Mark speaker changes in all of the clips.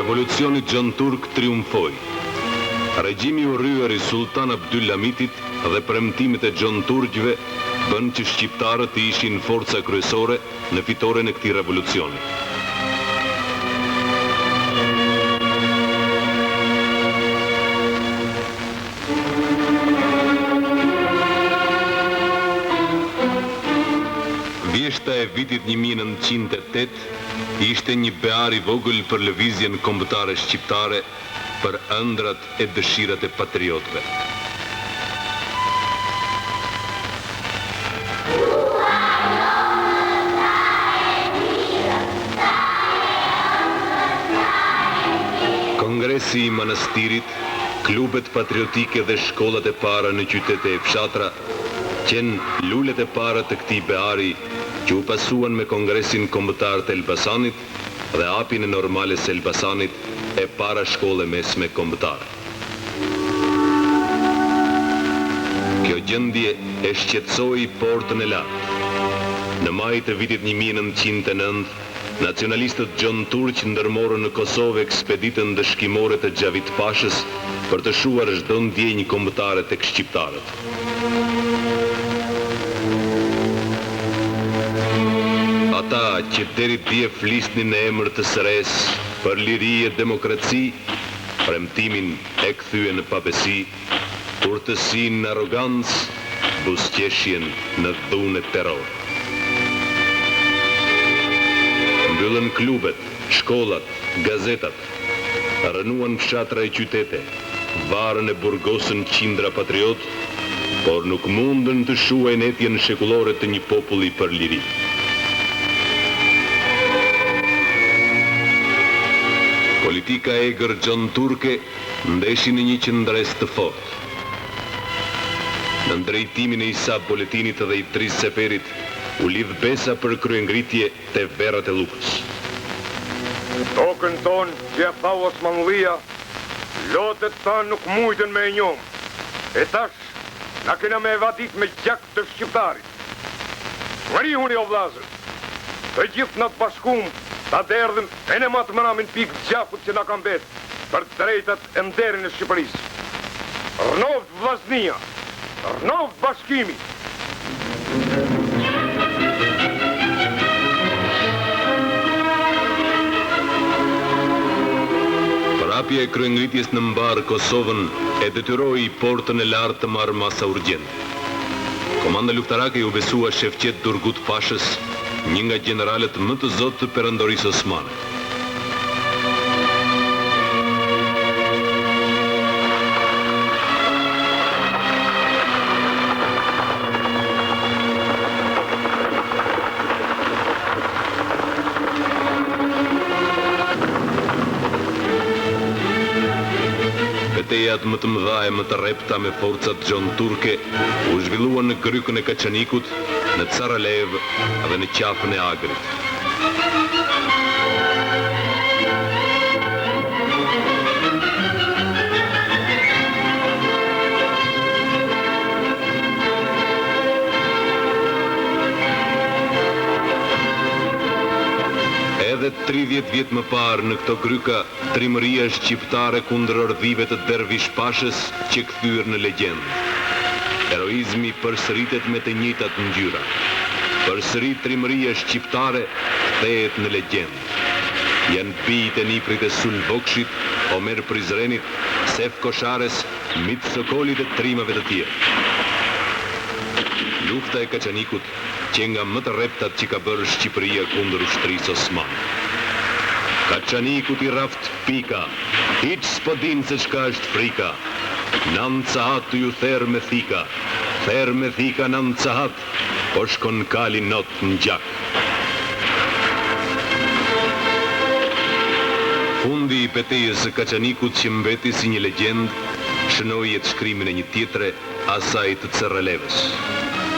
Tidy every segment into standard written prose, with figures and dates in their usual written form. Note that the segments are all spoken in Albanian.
Speaker 1: Revolucioni xhonturk triumfoi. Regjimi i urryer i Sulltan Abdylhamitit dhe premtimet e xhonturqve bënë që shqiptarët të ishin forca kryesore në fitoren e këtij revolucioni. Vjeshta e vitit 1908 ishte një behar i vogël për lëvizjen kombëtare shqiptare, për ëndrrat e dëshirat e patriotëve. Kongresi i Manastirit, klubet patriotike dhe shkollat e para në qytete e fshatra qenë lulet e para të këtij behari që u pasuan me Kongresin Kombëtar të Elbasanit dhe hapjen e Normales së Elbasanit, e para shkollë e mesme kombëtare. Kjo gjendje e shqetësoi Portën e Lartë. Në maj të vitit 1909, nacionalistët xhonturq ndërmorën në Kosovë ekspeditën ndëshkimore të Xhavit Pashës për të shuar çdo ndjenjë kombëtare tek shqiptarët. Ata që deri dje flisnin në emër të së resë për liri e demokraci, premtimin e kthyen në pabesi, urtësinë në arrogancë, buzëqeshjen në dhunë e terror. Mbyllën klubet, shkollat, gazetat, Rrënuan fshatra e qytete, varën e burgosën qindra patriotë, por nuk mundën të shuajnë etjen shekullore të një populli për liri. Politika e egër xhonturke ndeshi në një qëndresë të fortë. Nën drejtimin e Isa Boletinit dhe Idriz Seferit u lidh besa për kryengritje te Verrat e Llukës.
Speaker 2: Tokën tonë që ia thau Osmanllia, lotët tanë nuk mujtën me e njomë. E tash na kena me e vadit me gjak të shqiptarit. Ngrihuni o vllazën! Të gjithë na të bashkum ta derdhim ene ma të mramin pikë të gjakut që na ka mbet për të drejtat e nderin e Shqipërisë. Rrnoftë vllaznia! Rrnoftë bashkimi!
Speaker 1: Përhapja e kryengritjes në mbarë Kosovën e detyroi Portën e Lartë të marrë masa urgjente. Komanda luftarake iu besua Shefqet Durgut Pashës, një nga gjeneralët më të zotë të Perandorisë Osmane. Betejat më të mëdha e më të rrepta me forcat xhonturke u zhvilluan në Grykën e Kaçanikut, në Carralevë dhe në Qafën e Agrit. Edhe 30 vjet më parë në këto gryka, trimëria shqiptare kundër ordhive të Dervish Pashës qe kthyer në legjendë. Heroizmi përsëritet me të njëjtat ngjyra. Përsëri trimëria shqiptare kthehet në legjendë. Janë bijtë e nipërit e Sul Vokshit, Omer Prizrenit, Sef Koshares, Mic Sokolit e trimave të tjerë. Lufta e Kaçanikut qe nga më të rreptat që ka bërë Shqipëria kundër ushtrisë osmane. Kaçanikut i raftë pika, hiç s'po din se çka është frika, Nand sahat tu ju therë me thika, therë me thika nand sahat, po shkon kali not në gjak. Fundi i betejës së Kaçanikut që mbeti si një legjendë, shënoi jetëshkrimin e një tjetre, asaj të Cërralevës.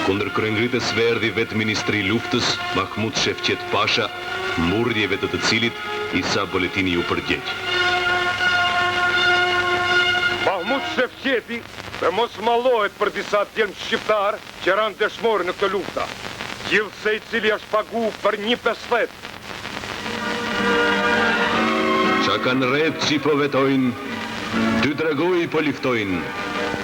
Speaker 1: Kundër kryengritësve erdhi vetë ministri i Luftës, Mahmut Shefqet Pasha, mburrjeve të të cilit Isa Boletini iu përgjegj.
Speaker 2: Mahmut Shefqeti të mos mallohet për disa djelm shqiptarë që ranë dëshmorë në këto lufta, gjithsejcili është pagu për një pesëdhetë.
Speaker 1: Ça kanë retë qi po vetojnë, dy dragoj po liftojnë,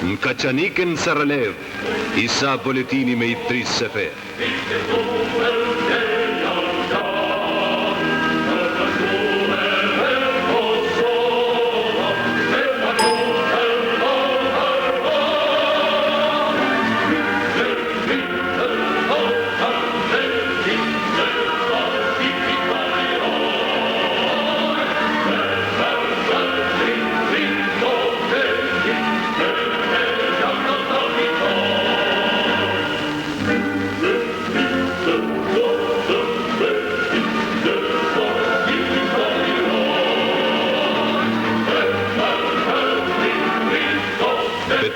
Speaker 1: në Kaçanik e në Sarralevë, Isa Boletini me Idriz Sefer.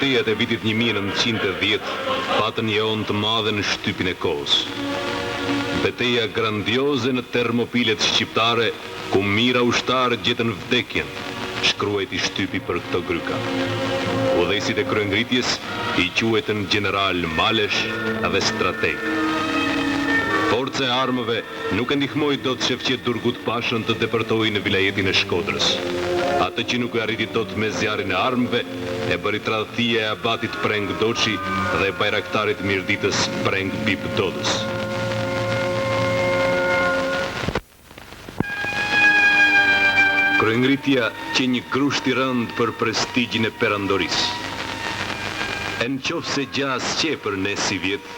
Speaker 1: Betejat e vitit 1910 patën jehonë të madhe në shtypin e kohës. Beteja grandioze në Termopilet shqiptare ku mijëra ushtarë gjetën vdekjen, shkruajti shtypi për këto gryka. Udhëheqësit e kryengritjes i quajtën gjeneralë malesh dhe strategë. Forca e armëve nuk e ndihmoi dot Shefqet Durgut Pashën të depërtojë në vilajetin e Shkodrës. Atë që nuk e arriti dot me zjarrin e armëve, e bëri tradhtia e abatit Preng Doçi dhe e bajraktarit mirditës Preng Bib Dodës. Kryengritja qe një grusht i rëndë për prestigjin e perandorisë. E në qoftë se gja s'qe për ne sivjet,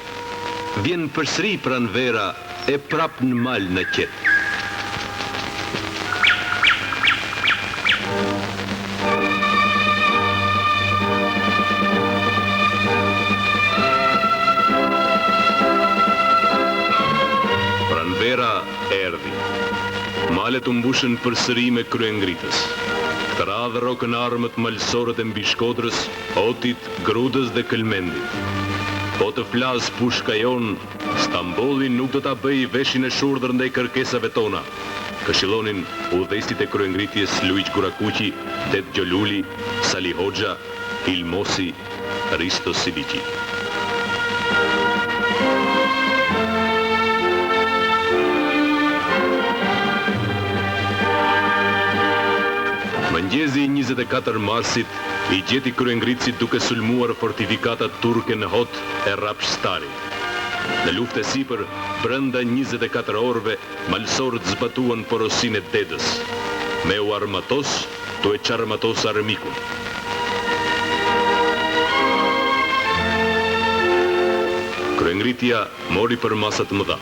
Speaker 1: vjen përsëri pranvera e prapë në mal na qet. Pranvera erdhi. Malet u mbushën përsëri me kryengritës. Këtë radhë rrokën armët malësorët e Mbishkodrës, Hotit, Grudës dhe Kelmendit. Po të flasë pushka jonë, Stambolli nuk do ta bëjë veshin e shurdhër ndaj kërkesave tona, këshillonin udhëheqësit e kryengritjes Luigj Gurakuqi, Dedë Gjo Luli, Sali Hoxha, Hilë Mosi, Risto Siliqi. Mëngjezi i 24 marsit i gjeti kryengritësit duke sulmuar fortifikatat turke në Hot e Rrapsh Stari. Në luftë e sipër, brenda 24 orëve, malësorët zbatuan porosinë e Dedës, me u armatos, tu e çarmatos armikun. Kryengritja mori përmasa të mëdha.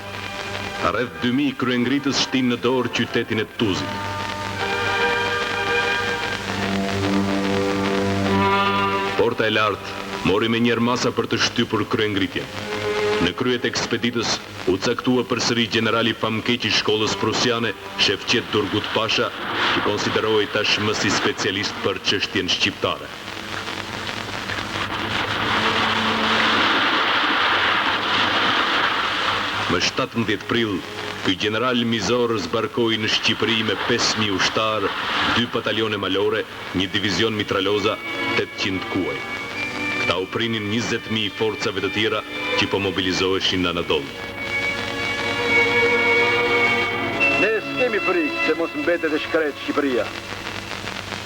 Speaker 1: Rreth 2000 kryengritës shtinë në dorë qytetin e Tuzit. Porta e Lartë mori menjëherë masa për të shtypur kryengritjen. Në krye të ekspeditës u caktua përsëri gjenerali famëkeq i shkollës prusiane, Shefqet Durgut Pasha, që konsiderohej tashmë si specialist për çështjen shqiptare. Më 17 prill, ky gjeneral mizor zbarkoi në Shqipëri me 5.000 ushtarë, dy batalione malore, një divizion mitraloza, 800 kuaj. Këta u prinin 20.000 forcave të tjera që po mobilizoheshin në Anadoll.
Speaker 2: Ne s'kemi frikë se mos mbetet e shkretë Shqipëria,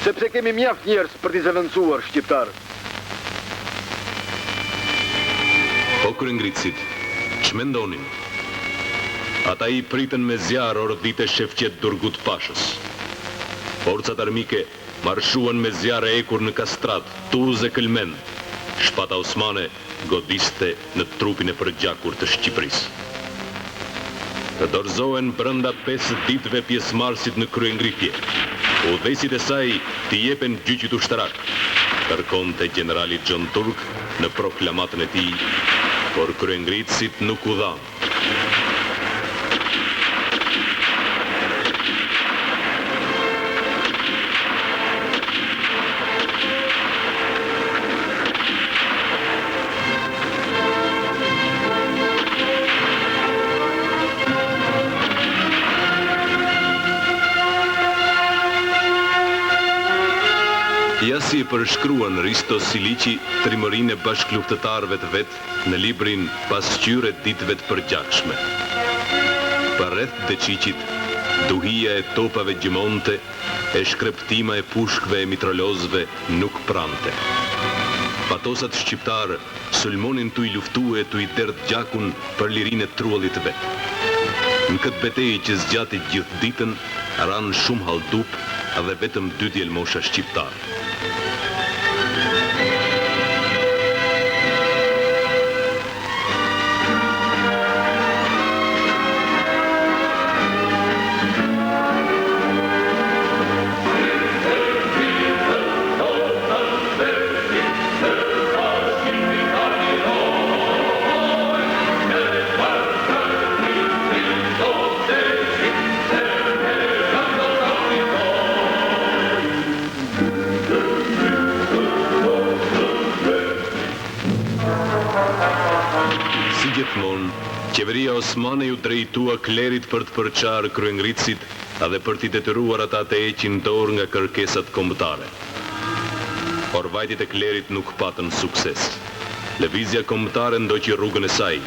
Speaker 2: sepse kemi mjaft njerëz për t'i zëvendësuar shqiptarët.
Speaker 1: Po kryengritësit, ç'mendonin? Ata i pritën me zjarr ordhitë e Shefqet Durgut Pashës. Forcat armike marshuan me zjarr e ekur në Kastrat, Tuz e Kelmend. Shpata osmane godiste në trupin e përgjakur të Shqipërisë. Të dorëzohen brenda pesë ditëve pjesëmarrësit në kryengritje, udhëheqësit e saj t'i jepen gjyqit ushtarak, kërkonte gjenerali xhonturk në proklamatën e tij, por kryengritësit nuk u dhanë. Ja si e përshkruan Risto Siliqi trimërinë e bashkëluftëtarëve të vet në librin Pasqyrë e ditëve të përgjakshme. Përreth Deçiqit. Duhia e topave gjëmonte e shkrepëtima e pushkëve e mitralozëve nuk prante. Fatosat shqiptarë sulmonin tuj luftue e tuj derdhë gjakun për lirinë e truallit të vet. Në këtë betejë që zgjati gjithë ditën ranë shumë halldupë dhe vetëm dy djelmosha shqiptarë. Si gjithmonë, qeveria osmane iu drejtua klerit për të përçarë kryengritësit dhe për t'i detyruar ata të heqin dorë nga kërkesat kombëtare. Por vajtjet e klerit nuk patën sukses. Lëvizja kombëtare ndoqi rrugën e saj.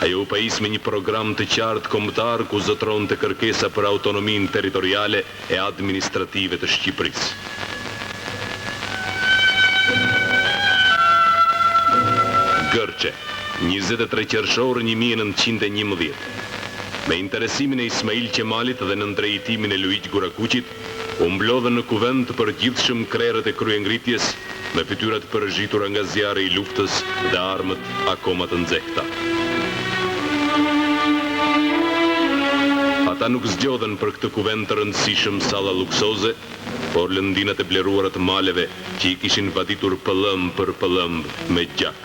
Speaker 1: Ajo u pajis me një program të qartë kombëtar ku zotëronte kërkesa për autonominë territoriale e administrative të Shqipërisë. Gërçe, 23 qershor 1911. Me interesimin e Ismail Qemalit dhe nën drejtimin e Luigj Gurakuqit, u mblodhën në Kuvend të Përgjithshëm krerët e kryengritjes me fytyra të përzhitura nga zjarri i luftës dhe armët akoma të nxehta. Ata nuk zgjodhën për këtë kuvend të rëndësishëm salla luksoze, por lëndinat e bleruara të maleve që i kishin vaditur pëllëmbë për pëllëmbë me gjak.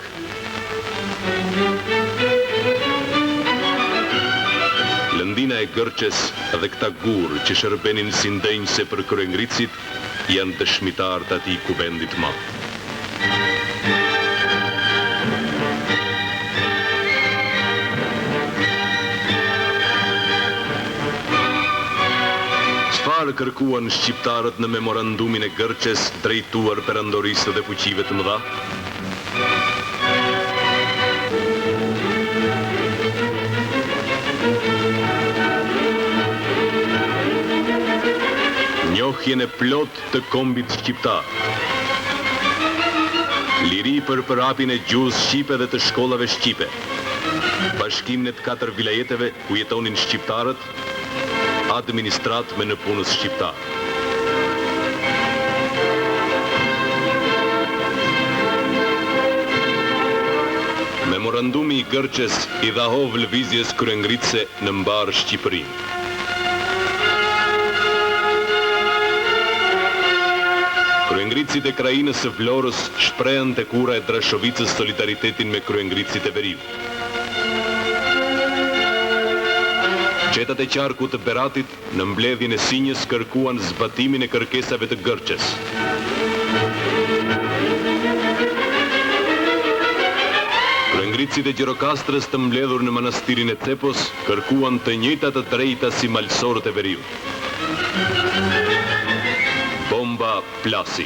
Speaker 1: Lëndina e Gërçes dhe këta gurë që shërbenin si ndenjëse për kryengritësit janë dëshmitarë të atij kuvendi të madh. Çfarë kërkuan shqiptarët në memorandumin e Gërçes drejtuar perandorisë dhe fuqive të mëdha? Njohjen e plotë të kombit shqiptar. Liri për përhapjen e gjuhës shqipe dhe të shkollave shqipe. Bashkimin e të katër vilajeteve ku jetonin shqiptarët, Administratë me nëpunës shqiptarë. Memorandumi i Gërçes i dha hov lëvizjes kryengritëse në mbarë Shqipërinë. Kryengritësit e krahinës së Vlorës shprehën tek ura e Drashovicës solidaritetin me kryengritësit e veriut. Çetat e qarkut të Beratit në mbledhjen e Sinjës kërkuan zbatimin e kërkesave të Gërçes. Kryengritësit e Gjirokastrës të mbledhur në manastirin e Cepos kërkuan të njëjtat të drejta si malësorët e veriut. Bomba plasi.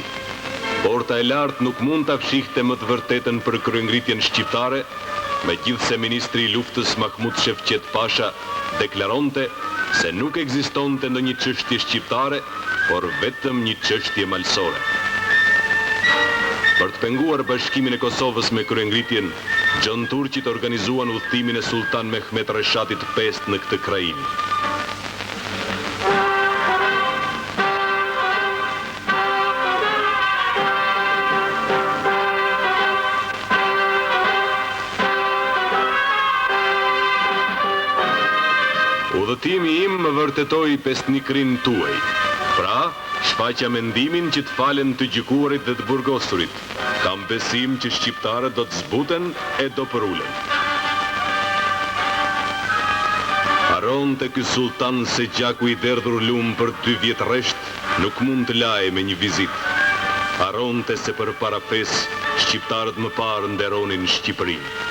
Speaker 1: Porta e Lartë nuk mund ta fshihte më të vërtetën për kryengritjen shqiptare, megjithëse ministri i Luftës Mahmut Shefqet Pasha deklaronte se nuk ekzistonte ndonjë çështje shqiptare, por vetëm një çështje malësore. Për të penguar bashkimin e Kosovës me kryengritjen, xhonturqit organizuan udhëtimin e Sulltan Mehmet Reshatit të Pestë në këtë krahinë. Udhëtimi im më vërtetoi besnikërinë tuaj. Pra, shfaqa mendimin që të falen të gjykuarit dhe të burgosurit. Kam besim që shqiptarët do të zbuten e do përulen. Harronte ky sulltan se gjaku i derdhur lumë për dy vjet rresht nuk mund të lahej me një vizitë. Harronte se përpara fesë, shqiptarët më parë nderonin Shqipërinë.